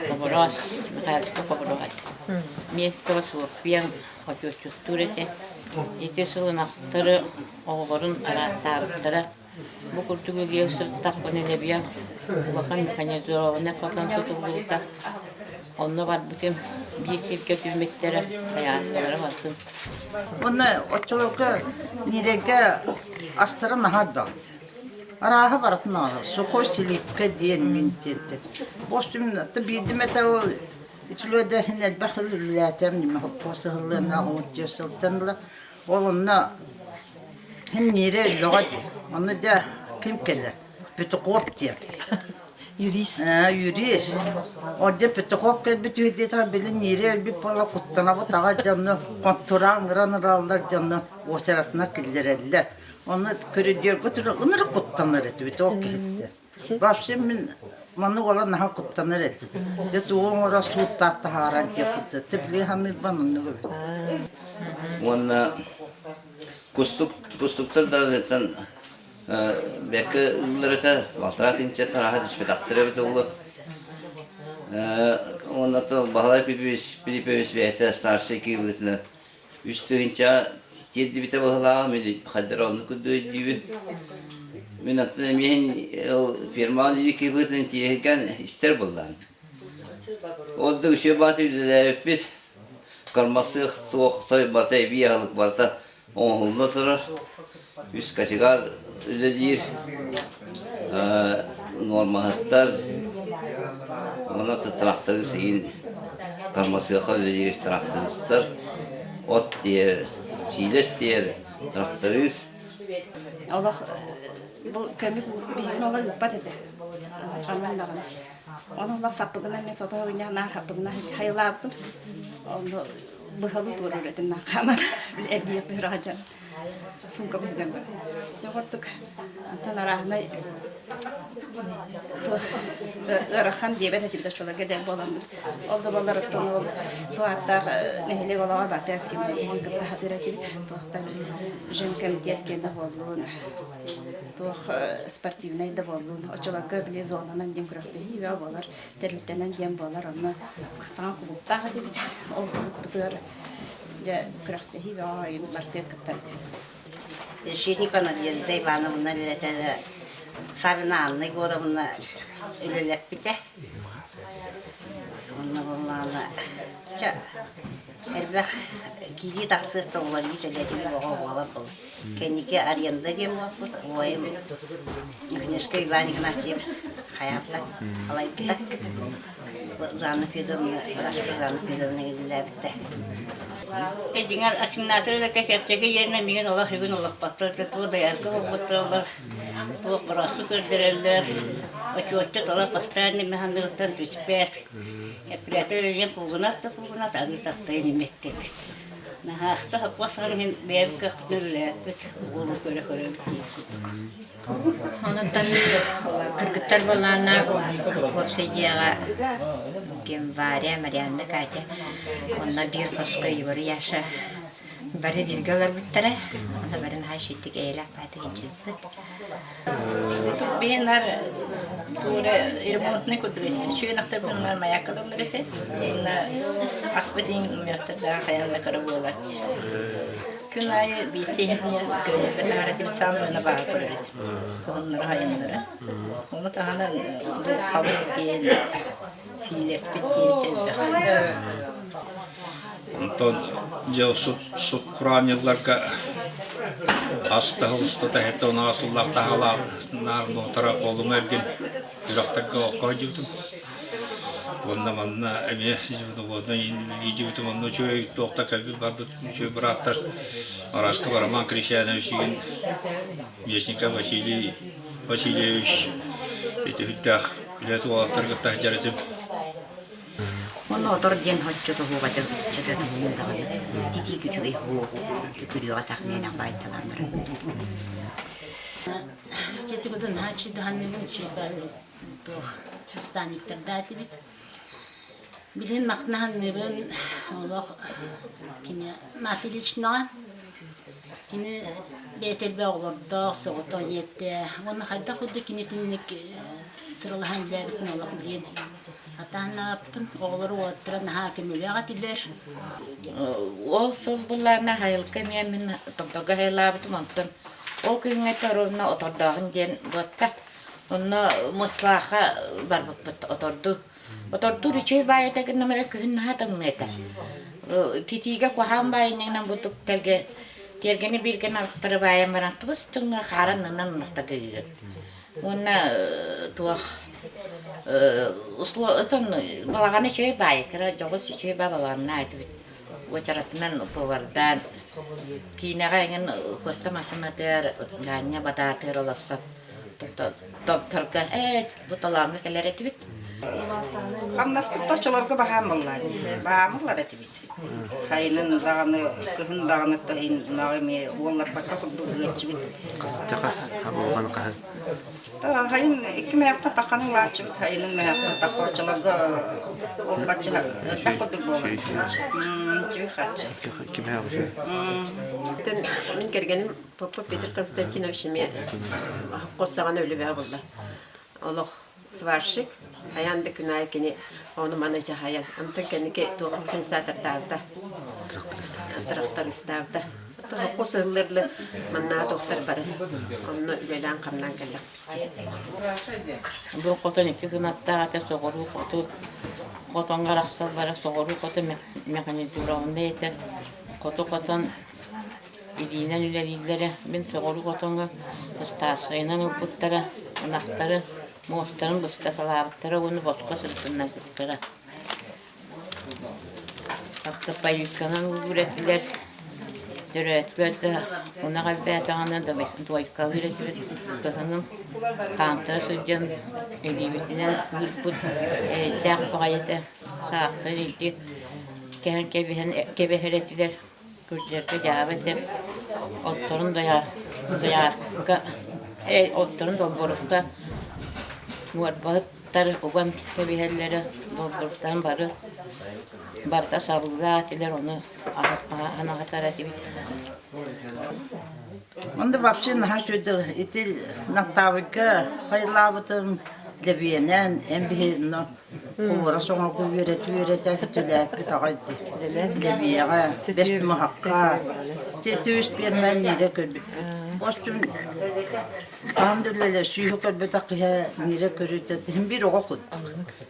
Хобороос Михайловка Хобороос Местова Софья Хочуоччуттуур этэ. Ити сыл ынахтары оҕолорун арааттаабыттара. Бу курдук үлүйэ сырыттахпына Лебья улахан механизированнай хотон тутуллубута. Онно барбытым биир сиргэ түммүттэрэ, хайаасталара барытын. Уонна оччолорго Нирэгэ астара наһаа элбэх этэ. Арааһа барытын оҥорор. Сухой силипкэ диэн мин диэнтэн. Бостум биирдим этэ ол Үчүлүөдэ иһин элбэх үлэлээтэм, хоппуос ыһыллыаннаах уҥуттуйа сылтан ыла. Ол онно иһин ниирэ өллөҕө дии. Онно дьэ ким кэлэр? Петухов диэн. Юрист. Юрист. Ол дьэ Петухов кэлбит үһү диэтэҕэ били ниирэ өлбүт буола куттанабыт аҕай дьонно хонтураан ыран ыраллар дьонно уочаратына киллэрэллэр. Онно көрүдүөргэ туран ынырык куттанар этибит ол киһиттэн. Вообще мин маннык уола наһаа куттанар этим. Дьэ тугу оҥоро сууттаах таһааран диэх курдук. Тэбили саныырбан оннук эбит. Уонна кустук кустуктар даҕаныттан бэккэ ыыллар этэ, балтараа тыһыынча тараһа түспэтэхтэр эбит уолу. Уонна Баһылай Пилипович Пилипович бэйэтэ старшай киһи Үс тыһыынча тиэрдибитэ быһылааҕа, мин хайдара оннук курдук өйдүүбүн. Мин оттон эмиэ ол фермаҕа илии быһыытынан тиэһиргэн истэр буоллаҕым. Ол да үчүгэй баҕайытык үлэлээбиппит. Кармасыах туох той барыта эбии аһылык барыта оҥоһулла турар. Үс кочегар үлэлиир нуормаһыттар уонна тракторист иһин кармасыаха үлэлиир трактористар от тиэр, сиилэс тиэр тракторист. Олох бу көмүк биһигин олох ыыппат этэ. Ханан даҕаны. Ону олох саппыгынан мен сотоһо гынньах наар хаппыгынан хайылаабытым. Онно быһалыы туоруур этим хааман эргийэ быһыраҕа сумка быһыган баран. Дьэ курдук антан арааһынай ыарахан диэбэт этибит оччолорго дэл буоламмыт. Ол да буоллар оттон ол туһааттаах нэһилиэк олоҕор барыта активнай иһин кытта сатыыр этибит. Туохтан женкомитет киэнэ буоллун, туох спортивнай да буоллун. Оччолорго били зонанан диэн күрэхтэһии бөҕө буолар, тэрилтэнэн диэн буолар. Онно саҥа кулууптаах этибит. Ол кулууппутугар дьэ күрэхтэһии бөҕө ойун бартыан кыттар этибит. Решетникова Надежда Ивановна үлэтэ Савина Анна Егоровна үлэлэппитэ. Онно буоллаҕына чэ элбэх киирии тахсыах да уларыйыы кэлиэтиги оҕо буолар буолла. Кэнники аренда диэн буолбут. Убайым Книжка Иван Игнатьевич хайаабыта, халайбыта. Жанна Федоровна, Жанна Федоровна үлэлээбитэ. Дьиҥэр ассигнация үлэтэ чэпчэки диэннэ миигин олох үгүн олохпоттор, туох доярка буолбуттар, туох борооску көрдөрөллөр, отчуотчут олох постоянно механизмтан түспэт. Эппилээтэ диэн куугунат да куугунат, арыы таптайын имэттэммит. Наһаахта хоппос иһин бэйэм көхпүтүн үлэлээппит, уолу көрө-көрөбүт диир курдук. Онтон кыргыттар буоллаҕына уопсай дьиэҕэ ким Варя, Марианна, Катя онно биир хоско Егор Яша бары бииргэ олорбуттара. Онно бары наһаа үчүгэйдик эйэлээх баатык илдьибиппит. Биһинар туора ремонтный курдук этибит. Сүөнэхтэрбин маякка дыллар этэ. Уонна аспыт иҥмиэхтэрдээх хайаан да кыра буолааччы. Күн аайы биэстэ иһитинэ көрүнэргэ таһаар этибит, саамай уонна бааһы көрөр этим. Кыһыннары хайыннары. Ону таһынан дулхабыт диэн, сиилэспит диэн элбэх. Онтон дьэ сут, сут кураан дьылларга ас таһыл устата хэттэ оноо сыллаах таһаалаах наар нуотара Колума эргин үрэхтэргэ окко сылдьыбытым. Уонна манна эмиэ сылдьыбытым, уонна илдьибитим онно үчүгэй туохта кэлбит барбыт үчүгэй бырааттар Арасков Роман Крисянович игин Местников Василий Васильевич ити сүрдээх үлэһит уолаттары кытта сылдьар этим. Онно отор диэн хоччо тоһуоҕа ыччата тоһуйун даҕаны титиик үчүгэй күрүөҕэ тахмианах баайталааннара. Четигудун хааччыйдаһанныбын үчүгэй туох наставниктардаатыбыт. Билигин махтанаһанныбын олох кини Марфа Ильичнаҕа кини бэйэтэ элбэх оҕолордоох, соҕотох ийэтэ уонна хайдах курдук кини итинник сыралаһан үлэлээбитин олох билигин атааннаабаппын. Оҕолору уолаттара наһаа көмөлөөх этилэр. Ол сыл былаана Хайылка эмиэ мин Томторго хайылаабытым, онтон ол күҥҥэ Торовна отордооһун диэн буотта. Онно Муслааха барбыппыт оторду. Отордуур үчүгэй баайы этэ гынным эрэ күһүн наһаа тымныы этэ. Титиигэ куһаҕан баайынньыгынан бу тэлгэ тиэргэни бииргэ налыктары баайан баран тубус тыҥҥа хаарын ынан ынахтатыыгын. Уонна туох отон балаҕаны үчүгэй баайы кыра дьоҕус үчүгэй баа балаҕаннаа этибит. Уочаратынан повардаан киинэҕэ эҥин Куоста массыынатыгар Ганя батаатыгар олорсон Томторго ээ бу толооҥҥо кэлэр этибит. Хамнаспыт оччолорго баһаам буоллаа дии. Баамыллар этибит. Хайынын даҕаны, кыһын даҕаны таһын эмиэ уолларбакка курдук ыаччыбыт. Хас хаһан хаһан? Хайын икки мэһэхтэн тахханы ылааччыбыт, хайынын мэһэхтэн тахха оччолорго ол хаччы элбэх курдук буолар. Чүүй хаччы. Икки мэһэх Мин кэргэним Попов Петр Константинович эмиэ хос саҕана үлүбэҕэ булла. Олох сварщик, хайаан да күн аайы кини ону-маны дьаһайан. Онтон кэнники туох механизатордаабыта, трактористаабыта. Хос ыһыллырлы маннаа туохтар бары. Онно үлэлээн-хамнаан кэллэхпит. Бу хотон икки кынаттаах этэ, соҕуруу хоту хотоҥҥо арахсаллара, соҕуруу хоту механизированнай этэ. Хоту хотон Илиинэн үлэлииллэрэ, мин соҕуруу хотоҥҥо ыстаарсайынан ылбыттара, ынахтары муостарын быстаталаабыттара уонна босхо сырытыннарбыттара. Автопоилканан уулуур этилэр, төрөөтүгэр да ынах элбээтэҕинэ дуойкалыыр этибит, кыһынын хаамтара сылдьан илиибитинэн ыырбыт эрэйдээх баҕайы этэ, саахтан илдьи кэһэн кэбиһэн кэбиһэр этилэр. Күрдьэргэ дьаабы этим, отторун доярка, отторун долборукка уорбаһыттар уган кэбиһэллэрэ, долборуктарын бары барыта сабыллаах этилэр, ону аһатар аһатар этибит. Онно вообще наһаа үчүгэй ити Настаабыйга хайылаабытым Дэбиэнэн эн биһи Куура соҥорго үөрэтэ-үөрэтэ түлээппит аҕай дии. Дэбиэҕэ, бэс муһахха, түс биэрмээн ниирэ көрбүппүт. Бостун хаһан да үлэлэр сүүһү көрбөтөх киһи ниирэ көрүүтэ тиһин биир оҕо курдук.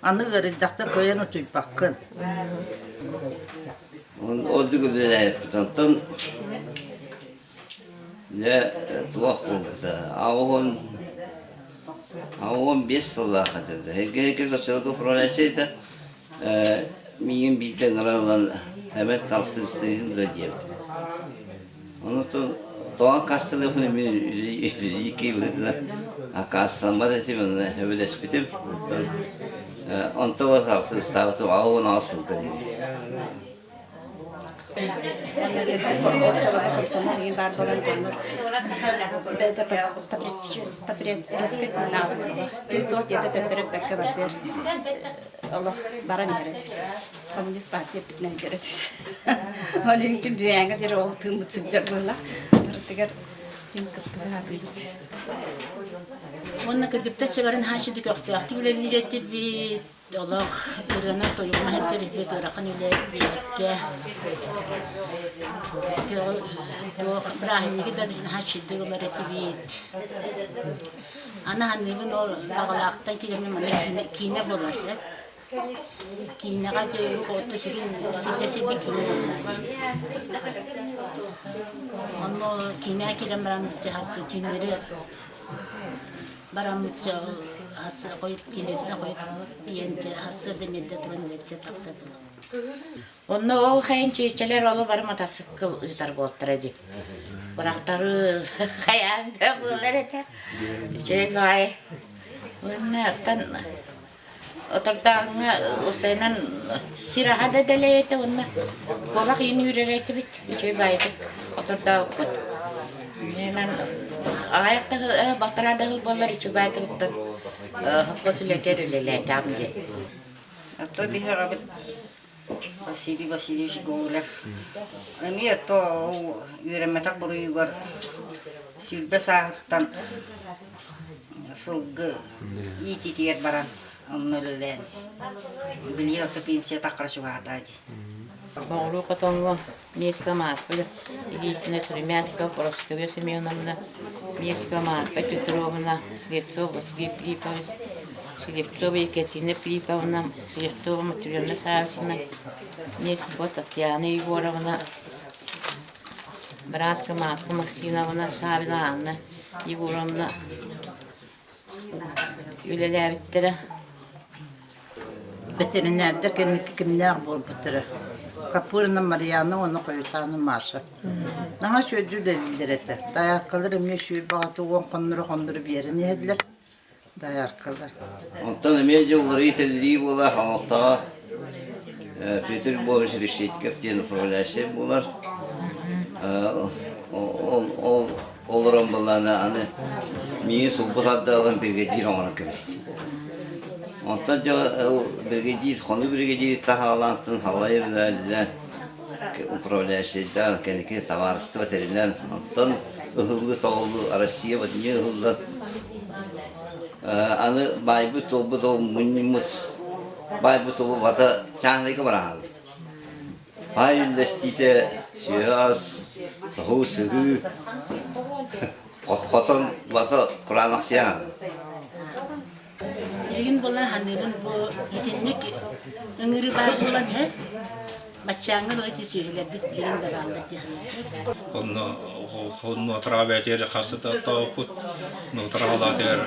Аны ыарыйдахта кыайан утуйбаккын. Ордук үлэлээбиппит. Онтон Дьэ, туох буолбута? 85 сыллаах этэ. Эһиги косилка управляющайда миигин биирдэ ыҥыран ылан эбэт тартыыстыыгын да диэбит. Онутун тоҕо аккаастаныахпын мин үлэлии киирбитинэ аккаастаммат этим, онно сөбүлэспитим. Онтон онтон тартыыстаабытым 88 сылга диэри. Уонна дьэ оччолорго комсомол игин баар буолан дьоннор бэйэтэ патриотическай тыыннаах олороллор. Ким туох диэтэ төттөрү эппэккэ бардыар олох баран иһэр этибит. Коммунист партия эппитинэн иһэр этибит. Ол иһин ким бүөҥҥэ диэри ол тыыммыт сылдьар буолла. Барытыгар ким кыттыга сатыыбыт. Уонна кыргыттар чабарын хааччыды көхтөөхтүк үлэлиир этибит. Олох ырыанан тойугуна сылдьар этибит ыарахан үлэ диэбэккэ туох бырааһынньыгы да наһаа үчүгэйдик ылар этибит. Аны саныыбын ол Аҕалаахтан киирэммин манна киинэ, киинэ буолар этэ. Киинэҕэ дьэ отто сүрүн сылдьа сирбит киинэ буолла. Онно киинэҕэ киирэн баран чахасы түүннэри Бараммычча хас хойут килиэбинэ хойут тиийэн дьэ сарсыарда миэрдэ туран лекция тахсар буолар. Онно ол хайын чүөчэлэр олу бары матасыкыл ыытар буолтара дии. Бырахтары хайаан да буолар этэ. Үчүгэй баҕайы. Уонна оттон Отордооһуҥҥа устайынан сир аһа да дэлэй этэ уонна куобах иин үүрэр этибит. Үчүгэй баайытык отордообуппут. Иннинэн аҕыйах да балтараа да сыл буоллар үчүгэй баайытыттан совхоз үлэтигэр үлэлээтэҕим диэн. А то биһиэхэбит Василий Васильевич Гоголев эмиэ то ол үөрэммэтэх буруйугар 20 сааһыттан сылгы иитиитигэр баран онно үлэлээн билигин ото пенсия таххара чугаһатаа дии. Оҕуруу хотоҥҥо Миэскэ Марфа Ильична Сремянская Прасковья Семеновна, Миэскэ Марфа Петровна, Слепцов Василий Филиппович, Слепцова Екатерина Филипповна, Слепцова Матрена Саввична, Миэскэ Татьяна Егоровна, Братка Марфа Максимовна, Савина Анна Егоровна үлэлээбиттэрэ. Бэтэринээрдэр кэнники кимнээх буолбуттара Капырина Марьяна уонна Хойутаана Маша. Наһаа үчүгэйдик үлэлииллэр этэ. Дайааркалар эмиэ сүүр баҕата уон хонноро-хонноро биэрэн иһэллэр. Дайааркалар. Онтон эмиэ дьэ уларыйыы-тэлэрии буола Хаҥалтаҕа Петр Львович Решетников диэн управляющай буолар. Ол ол олорон былаана аны миигин сулбу тардыалан бригадир оҥорон кэбистэ. Онтон дьэ ол бригадир, хонуу бригадир таһаалаантан халайыр үлэлээн управляющайдаан кэнники табаарыстыба тэринэн онтон ыһыллыы-тоҕуллуу Россия батынньы ыһыллан аны баайбыт туолбут ол мунньуммут баайбыт туолбут бата чааһынайга барааллар. Паай үллэстиитэ сүөһү-ас, соһуу-сыһыы, хотон бата кураанахсыйаҕын. Билигин буолан саныыбын бу итинник ыҥырыы баар буолан иһэр. Баччааҥҥа дылы ити сүөһүлэрбит билигин да бааллар дии саныыбын. Онно Нуотараҕа бэйэтигэр хаста да оттообуппут. Нуотараҕа улаатыгар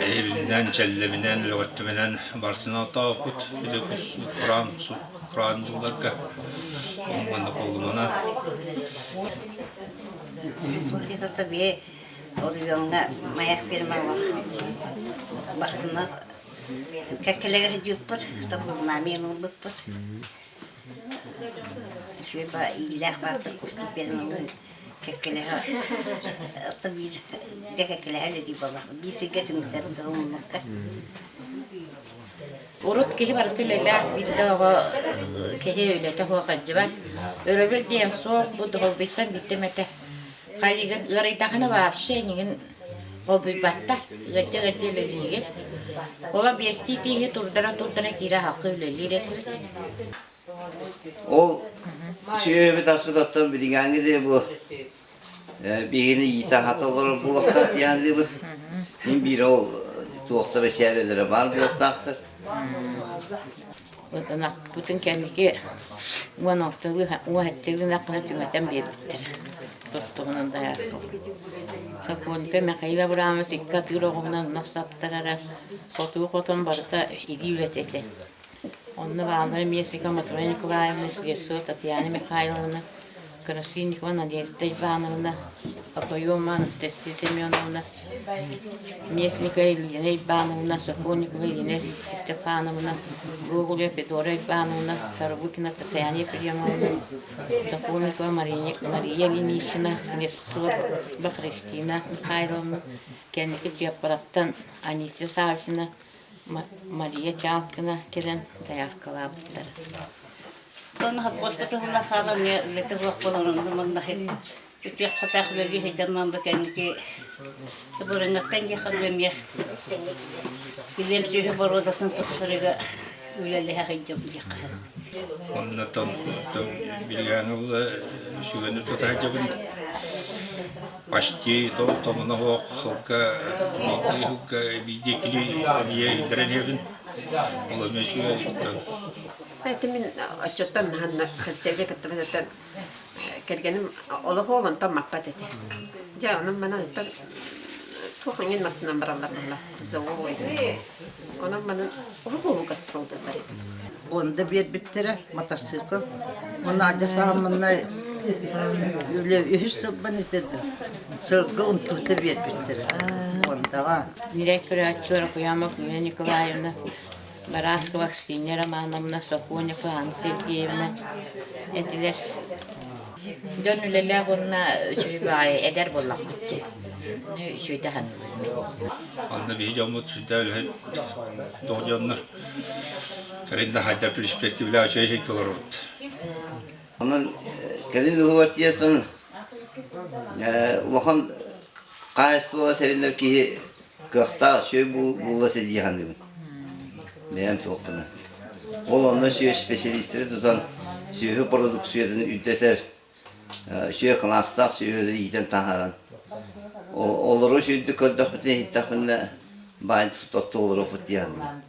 эһибинэн, чэллэбинэн, лөҕөттүмэнэн барытын оттообуппут. Ити кураан кураан дьылларга манна холлумана. Бие оройуоҥҥа маяк фирмалар басына кэккэлэгэ сылдьыбыппыт, тобулнаамиан ылбыппыт. Үчүгэй иилээх бааттар кустук фермалыын кэккэлэһэ биир кэккэлэһэ үлэлии буолла. Биир сиргэ түмсэр кыһыл муннукка. Урут киһи барыта үлэлээх, биирдэ оҕо киһи үлэтэ суох сылдьыбат. Өрөбүл диэн суох, бу долгуйсан бүттүм этэ. Хайыгын ыарыйдахына вообще эйигин холбуйбаттар, ыалдьа-ыалдьа үлэлиигин. Ола биэстии тииһи турдара-турдара киирэ аһахха үлэлиир этибит. Ол сүөһүбүт аспыт оттон билиҥҥээҥҥи диэри бу биһигини иитэ-аһата олорор буолуохтаах дии саныыбыт. Мин биир ол туохтара сээрэлэрэ баар буолуохтаахтар. Ынахпытын кэнники 16-лыы, 17-лыы ынахпытын түҥэтэн биэрбиттэрэ. оҕуһунан доярка. Сокольника Михаил Абрамович икки атыыр оҕуһунан ынах саптарара, хотуу хотон барыта илии үлэтэ этэ. Онно бааллара Местникова Матрена Николаевна, Слепцова Татьяна Михайловна, Красильникова Надежда Ивановна, Окоемова Анастасия Семеновна, Местникова Елена Ивановна, Сокольникова Елена Степановна, Гоголева Федора Ивановна, Тарабукина Татьяна Ефремовна, Сокольникова Мария, Мария Ильинична, Слепцова Христина Михайловна, кэнники Чыаппараттан Анисия Саввична, Мария Чалкина кэлэн заявкалаабыттара. Онно хоппуоспутуһуна хаалан мне үлэтэ суох буолан онно манна үтүөх хатаах үлэлии сылдьаммын бу кэнники бурыҥҥаттан диэххэ эмиэ билиэм сүөһү боруодасын тупсарыыга үлэлэһэ сылдьабын диэххэ Оннотон билигин ылла сүгэни тута сылдьабын почти то томуна суох сылга биирдии сылга биирдии кили эбийэ илдэрэн иһэбин ол эмиэ үчүгэй Это мин отчуттан наһанна консерве кыттыбатыттан кэргэним олох уол онтон маппат этэ. Дьэ онон манан оттон туох эҥин массынан бараллар буолла кузовой. Онон манан уһук уһук гастролдууллар этэ. Онда биэрбиттэрэ мотоцикл. Уонна адьас ааммынай үлэ үһүс сылбын итэ сылгы унтуута биэрбиттэрэ. Ондаҕа. Ньирэй көрөөччүлэр Окуямов Нина Николаевна, Барашкова Аксинья Романовна, Сокольникова Анна Сергеевна этилэр. Дьон үлэлээх уонна үчүгэй баҕайы эдэр буоллахпыт дии. Үчүгэйдик аһанныбыт. Онно биһи дьоммут сүрдээх үлэһит тоҕо дьоннор кэлин да хайдар перспективлээх үчүгэй иһиккэ олоробут. Онон кэлин уһугар улахан хаһаайыстыбаҕа тэринэр киһи кыахтаах үчүгэй буолла дии саныыбын. Бэйэм туохпунан. Ол онно сүөһү специалистары тутан сүөһү продукциятын үрдэтэр сүөһү кылаастаах сүөһүлэри иитэн таһааран олору сүүрдүк көрдөхпүтүнэ иһиттэхпинэ баай тотто олоруохпут дии саныыбын.